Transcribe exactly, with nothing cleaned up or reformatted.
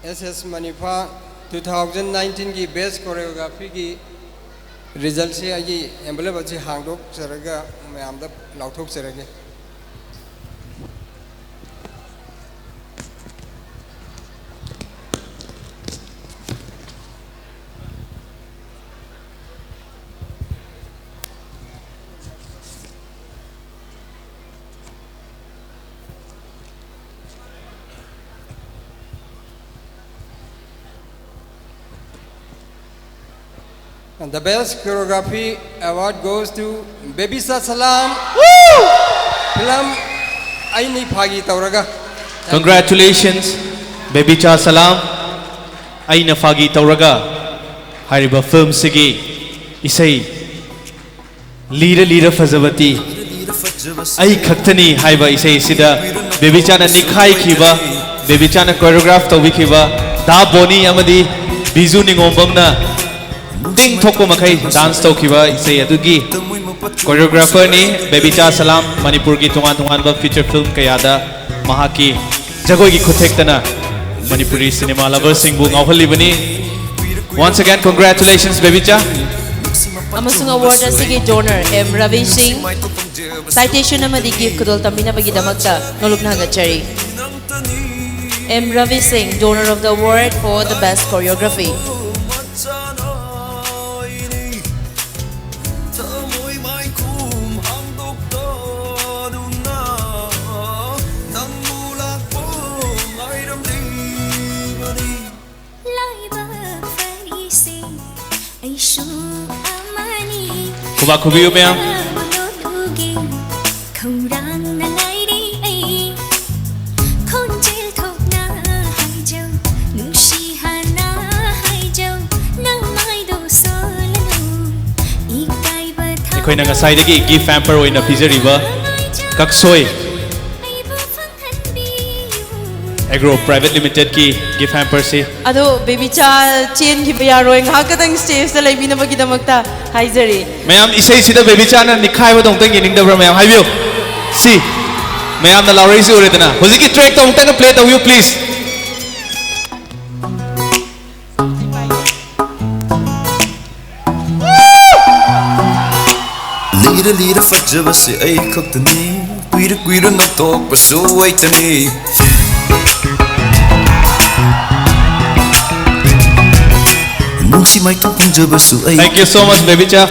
ꯑꯦꯁ ꯑꯦꯁ ꯃꯅꯤꯐꯥ two thousand ꯅꯥꯏꯟꯇꯤꯟꯒꯤ ꯕꯦꯁ ꯀꯣꯔꯤꯌꯣꯒ꯭ꯔꯥꯐꯤꯒꯤ ꯔꯤꯖꯜꯁꯤ ꯑꯩꯒꯤ ꯑꯦꯟꯚꯂꯞ ꯑꯁꯤ ꯍꯥꯡꯗꯣꯛꯆꯔꯒ ꯃꯌꯥꯝꯗ ꯂꯥꯎꯊꯣꯛꯆꯔꯒꯦ꯫ And the best choreography award goes to Baby Cha Salaam. Film ꯑꯩꯅꯤ ꯐꯥꯒꯤ ꯇꯧꯔꯒ꯫ Congratulations, Baby Cha Salaam. ꯑꯩꯅ ꯐꯥꯒꯤ ꯇꯧꯔꯒ ꯍꯥꯏꯔꯤꯕ ꯐꯤꯂꯝꯁꯤꯒꯤ ꯏꯁꯩ ꯂꯤꯔ ꯂꯤꯔ ꯐꯖꯕꯗꯤ ꯑꯩ ꯈꯛꯇꯅꯤ ꯍꯥꯏꯕ ꯏꯁꯩꯁꯤꯗ ꯕꯦꯕꯤꯆꯥꯅ ꯅꯤꯡꯈꯥꯏꯈꯤꯕ, ꯕꯦꯕꯤꯆꯥꯅ ꯀꯣꯔꯤꯌꯣꯒ꯭ꯔꯥꯐ ꯇꯧꯕꯤꯈꯤꯕ ꯗꯥ ꯕꯣꯅꯤ ꯑꯃꯗꯤ ꯕꯤꯖꯨ ꯅꯤꯉꯣꯝꯕꯝꯅ ꯇꯤꯡ ꯊꯣꯛꯄ ꯃꯈꯩ ꯗꯥꯟꯁ ꯇꯧꯈꯤꯕ ꯏꯁꯩ ꯑꯗꯨꯒꯤ ꯀꯣꯔꯤꯌꯣꯒ꯭ꯔꯥꯐꯔꯅꯤ ꯕꯦꯕꯤꯆꯥ ꯁꯂꯥꯝ, ꯃꯅꯤꯄꯨꯔꯒꯤ ꯇꯣꯉꯥꯟ ꯇꯣꯉꯥꯟꯕ ꯐꯤꯆꯔ ꯐꯤꯂꯝ ꯀꯌꯥꯗ ꯃꯍꯥꯛꯀꯤ ꯖꯒꯣꯏꯒꯤ ꯈꯨꯠꯊꯦꯛꯇꯅ ꯃꯅꯤꯄꯨꯔꯤ ꯁꯤꯅꯦꯃꯥ ꯂꯚꯔꯁꯤꯡꯕꯨ ꯉꯥꯎꯍꯜꯂꯤꯕꯅꯤ꯫ Once again, congratulations, Bebicha. ꯑꯃꯁꯨꯡ ꯑꯦꯋꯥꯔꯗ ꯑꯁꯤꯒꯤ ꯗꯣꯅꯔ ꯑꯦꯝ ꯔꯕꯤ ꯁꯤꯡ, ꯁꯥꯏꯇꯦꯁꯟ ꯑꯃꯗꯤ ꯒꯤꯐ ꯈꯨꯗꯣꯜ ꯇꯝꯕꯤꯅꯕꯒꯤꯗꯃꯛꯇ ꯅꯣꯂꯨꯛꯅ ꯍꯪꯒꯠꯆꯔꯤ꯫ ꯑꯦꯝ ꯔꯕꯤ ꯁꯤꯡ, donor of the award for the best choreography. ꯂꯥꯏꯕꯛ ꯐꯔꯤꯁꯦ ꯑꯩꯁꯨ ꯑꯃꯅꯤ꯫ ꯈꯨꯕꯥꯛ ꯈꯨꯕꯤꯌꯨ, ꯃꯌꯥꯝ꯫ ꯈꯧꯔꯥꯡꯅ ꯉꯥꯏꯔꯤ ꯑꯩ꯫ ꯈꯣꯟꯖꯦꯜ ꯊꯣꯛꯅ ꯍꯥꯏꯖꯧ, ꯅꯨꯡꯁꯤ ꯍꯥꯟꯅ ꯍꯥꯏꯖꯧ, ꯅꯃꯥꯏꯗꯣ ꯁꯣꯜꯂꯅꯨ꯫ ꯏꯀꯥꯏꯕ ꯊꯥꯗꯣꯛ ꯑꯩꯈꯣꯏꯅ ꯉꯁꯥꯏꯗꯒꯤ ꯒꯤꯐ ꯍꯦꯝꯄꯔ ꯑꯣꯏꯅ ꯄꯤꯖꯔꯤꯕ ꯀꯛꯁꯣꯏ ꯑꯩꯕꯨ ꯐꯪꯍꯟꯕꯤꯌꯨ꯫ ꯑꯦꯒ꯭ꯔꯣ ꯄ꯭ꯔꯥꯏꯚꯦꯠ ꯂꯤꯃꯤꯇꯦꯗꯀꯤ ꯒꯤꯐ ꯍꯦꯝꯄꯔꯁꯤ꯫ ꯑꯗꯣ ꯕꯦꯕꯤꯆꯥ ꯆꯦꯟꯈꯤꯕ ꯌꯥꯔꯣꯏ, ꯉꯥꯏꯍꯥꯛ ꯈꯛꯇꯪ ꯁ꯭ꯇꯦꯖꯇ ꯂꯩꯕꯤꯅꯕꯒꯤꯗꯃꯛꯇ ꯍꯥꯏꯖꯔꯤ꯫ ꯃꯌꯥꯝ, ꯏꯁꯩꯁꯤꯗ ꯕꯦꯕꯤꯆꯥꯅ ꯅꯤꯛꯈꯥꯏꯕꯗꯣ ꯑꯃꯨꯛꯇꯪ ꯌꯦꯡꯅꯤꯡꯗꯕ꯭ꯔꯥ ꯃꯌꯥꯝ? ꯍꯥꯏꯕꯤꯌꯨ꯫ ꯁꯤ ꯃꯌꯥꯝꯅ ꯂꯥꯎꯔꯛꯏꯁꯤ ꯎꯔꯦꯗꯅ꯫ ꯍꯧꯖꯤꯛꯀꯤ ꯇ꯭ꯔꯦꯛꯇꯣ ꯑꯃꯨꯛꯇꯪꯒ ꯄ꯭ꯂꯦ ꯇꯧꯕꯤꯌꯨ, ꯄ꯭ꯂꯤꯖ꯫ ꯂꯤꯔ ꯐꯖꯕꯁꯦ ꯑꯩ ꯈꯛꯇꯅꯤ, ꯀꯨꯏꯔ ꯀꯨꯏꯔ ꯉꯝꯊꯣꯛꯄꯁꯨ ꯑꯩꯇꯅꯤ꯫ ꯅꯨꯡꯁꯤ ꯃꯥꯏꯊꯣꯡ ꯐꯪꯖꯕꯁꯨ ꯑꯩ Thank you so much, Bebicha.